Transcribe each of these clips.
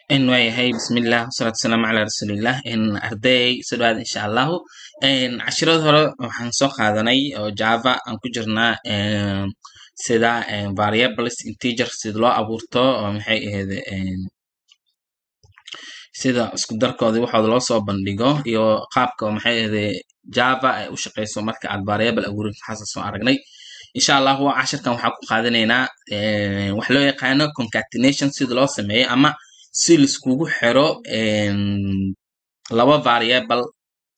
Waayahay, bismillah, wasalaatu wasalaamu calaa rasuulillah. Arday, soo dhawaada insha Allahu. Cashirada hore waxaan soo qaadanay oo Java aan ku jirnaa sida variables integer sida loo abuurto oo maxay ahayd, sida isku darkoodii waxooda loo soo bandhigo iyo qaabka oo maxay ahayd Java ay u shaqeyso marka aad variable abuurin. Waxaas soo aragnay. Insha Allahu cashirkan waxaan ku qaadanaynaa wax loo yaqaano concatenation, sida loo sameeyo ama si laiskugu xiro laba variable,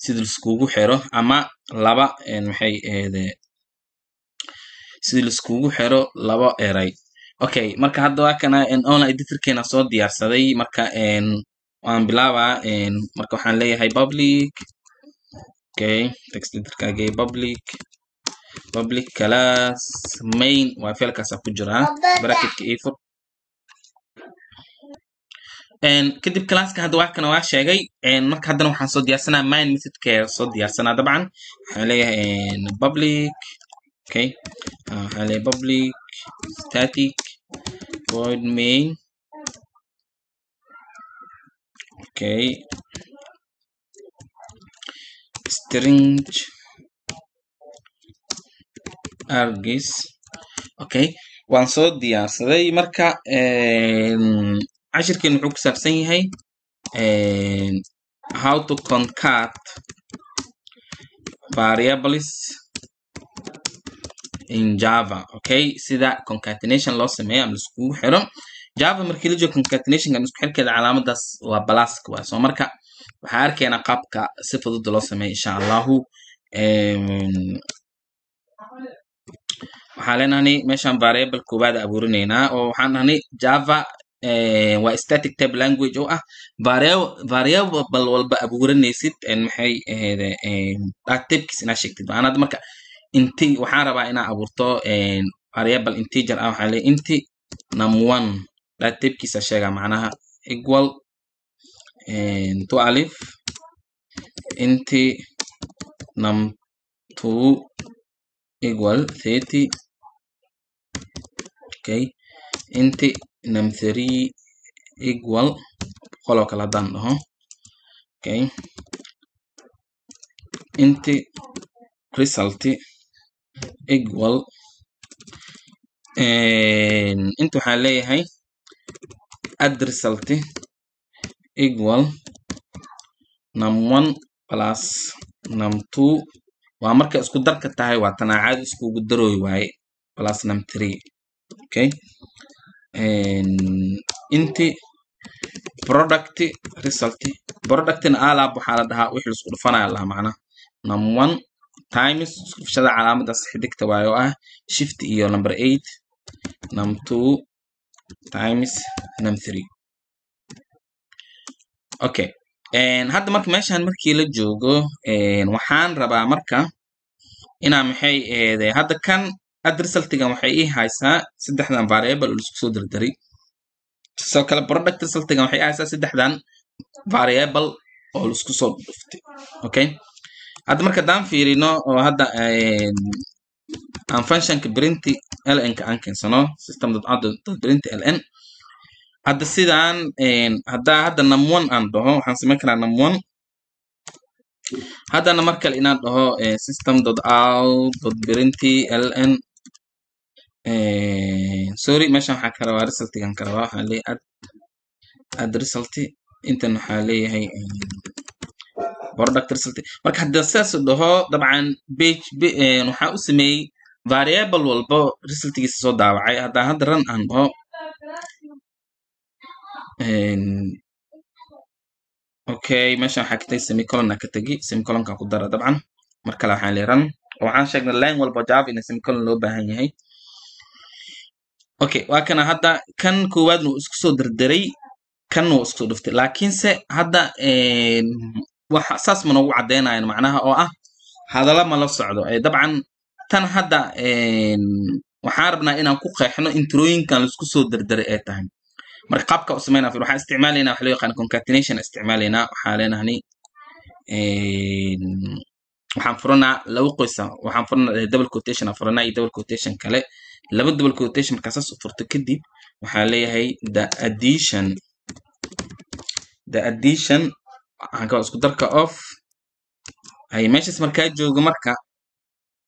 sida laiskugu xiro ama laba maxay ahayd, sida laiskugu xiro laba eray. Okay, marka hadda waa kana online editorkeena soo diyaarsaday. Marka waan bilaabaa. Marka waxaan leeyahay public. Okay, text editorkaagay public class main waa filekaasa ku jiraa, bracketka ii fur. Kadib classka hadda waa kana, waa sheegay. Marka haddana waxaan soo diyaarsanaa main methodka soo diyaarsanaa. Dabcan waxaan leeyahay public. Okay, waxaan leeyahay public static void main. Okay, string args. Okay, waan soo diyaarsaday. Marka cashirkeen wuxuu ku saabsan yahay how to concat variables in Java. Okay, sida concatenation loo sameeyo ama laiskugu xiro Java. Markii la joogo concatenation ama isku xirkeeda, calaamadaas waa pluska waa. So marka waxaa arkaynaa qaabka si fudud loo sameeyo insha Allahu. Waxaan leenahay meeshan variable koowaad abuurinaynaa oo waxaan dhahnay Java waa static type language oo ah variable walba abuuranaysid maxay ahayd typekiis inaad sheegtid. Macnaha hadda marka inti waxaan rabaa inaan abuurto variable integer ah, waxaan leeyahay int num1, data typekiisa sheegaa, macnaha equal 12, int num2 equal 30. Okay, int num3 equal 100 oo kale haddaan dhaho. Okay, int result equal, inta waxaan leeyahay add result equal num1 plus num2, waa marka isku darka tahay, waa tanaa caadi iskugu darooy waaye, plus num3. Okay, int product result, productina alaab waxaa la dhahaa wixii laisku dhufanaya la dhahaa, macnaha num1 times isku dhufashada, calaamadaas xidigta waaye oo ah shift iyo number 8, num2 times num3. Okay, hadda marka meeshan markii la joogo, waxaan rabaa marka inaa maxay ahayd hadda kan add resultigan waxay ii haysaa saddexdan variable oo laisku soo dardaray. Sidoo kale product resultigan waxay ii haysaa saddexdan variable oo laisku soo dhuftay. Okay, hadda marka haddaan fiirino oo hadda aan functionka print ln ka aan keensano, system.out.print ln, hadda sidaan haddaa hadda num1 aan dhaho, waxaan samayn karaa num1. Haddana mar kale inaan dhaho system.out.print ln, sorry, meeshan waxaa ka rabaa resultigan ka rabaa. Waxaan leeyahay add result, intan waxaa leeyahay product result. Marka hadda sidaas dhaho, dabcan page waxaa u sameeyey variable walbo resultigiisa soo daawacay. Haddaan hadda run aan dhaho, okay, meeshan waxaa ka tagi semicolon ka tagi, semicolonka ku dara. Dabcan mar kale waxaan leeyahay run. Waxaan sheegnay line walba Java in semicolon loo baahan yahay. Okay, waa kana hadda kan koowaadna wuu isku soo dardaray, kan wuu isku soo dhuftay, laakiinse hadda waxa saas ma noogu caddeynayan, macnaha oo ah hadalla ma la socdo. Dabcan tan hadda waxaan rabnaa inaan ku qeexno introoyinkan laisku soo dardaray ee tahay. Marka qaabka u sameynaa, waxaan isticmaalaynaa wax loo yaqaan concatenation isticmaalaynaa. Waxaa leenahay waxaan furanaa laba qoysa, waxaan furanaa double quotation aan furanaa iyo double quotation kale, laba double quotation. Markaa saas u furto kadib waxaa leeyahay the addition The addition waxaan ka isku darka of ay meeshaas markaa joogo. Marka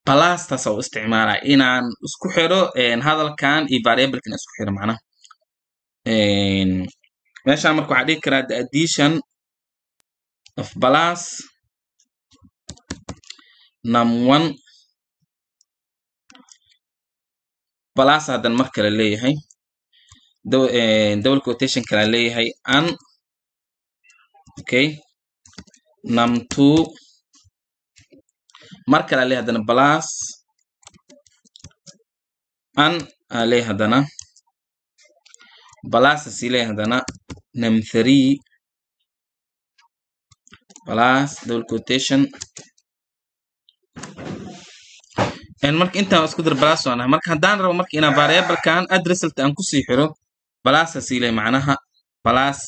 plustaas u isticmaalaa inaan isku xiro hadalkan iyo variablekan isku xiro macnaha. Meeshaan marka waxaa dhihi karaa the addition of plus num1 plus, haddan mar kale leeyahay double quotation kala leeyahay, and okay, num2 mar kale leeyahay, haddana plus and aa leeyahay, haddana plus sii leeyahay, haddana num3 plus double quotation. Marka intaan isku dar plus waan ahay. Marka haddaan rabo marka inaan variablekan add result aan kusii xiro, plus sii leeyahay, macnaha plus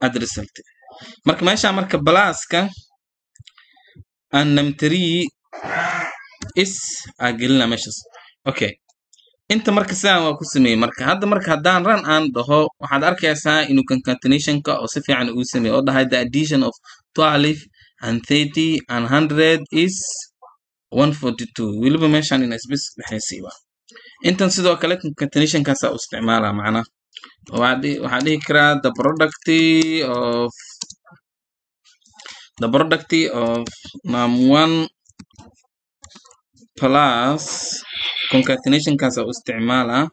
add result. Marka meeshaan marka pluska and num3 is aa gelina meeshaas. Okay, inta marka sidaan waa ku sameeyey. Marka hadda marka haddaan run aan dhaho, waxaad arkaysaa inuu concatenationka oo si fiican uu sameeyey oo dhahay the addition of 12 and 30 and 100 is 142. Weliba meeshaan ina space dhexaysiiba. Intan sidoo kale concatenationkaasaa u isticmaalaa macnaha. Waxaa dhihi karaa the product of num1 plus, concatenationkaasa u isticmaalaa,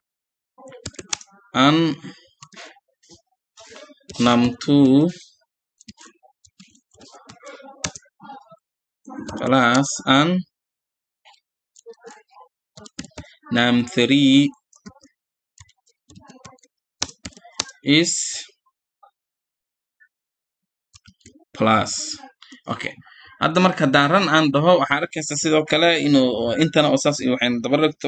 and num2 plus and num3 is plus. Okay, hadda marka haddaan run aan dhaho, waxaa arkaysaa sidoo kale inuu intana oo saas iyo waxayna daba dhigto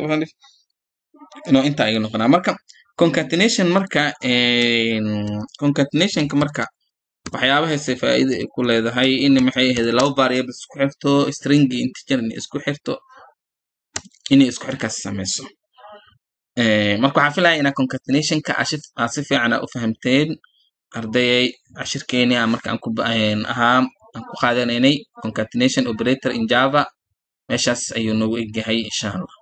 inuu inta iga noqonaa. Marka concatenation, marka concatenationka marka waxyaabahaasay faa'iido ay ku leedahay in maxay ahayd laba variable isku xirto, string iyo integer inay isku xirto, inay isku xirkaas sameyso. Marka waxaan filaya inaa concatenationka aad si fiican aa u fahamteen, ardayay. Cashirkeeni aan marka aan ku ahaa aan ku qaadanaynay concatenation operator in Java meeshaas ayuu noogu egyahay, insha Allah.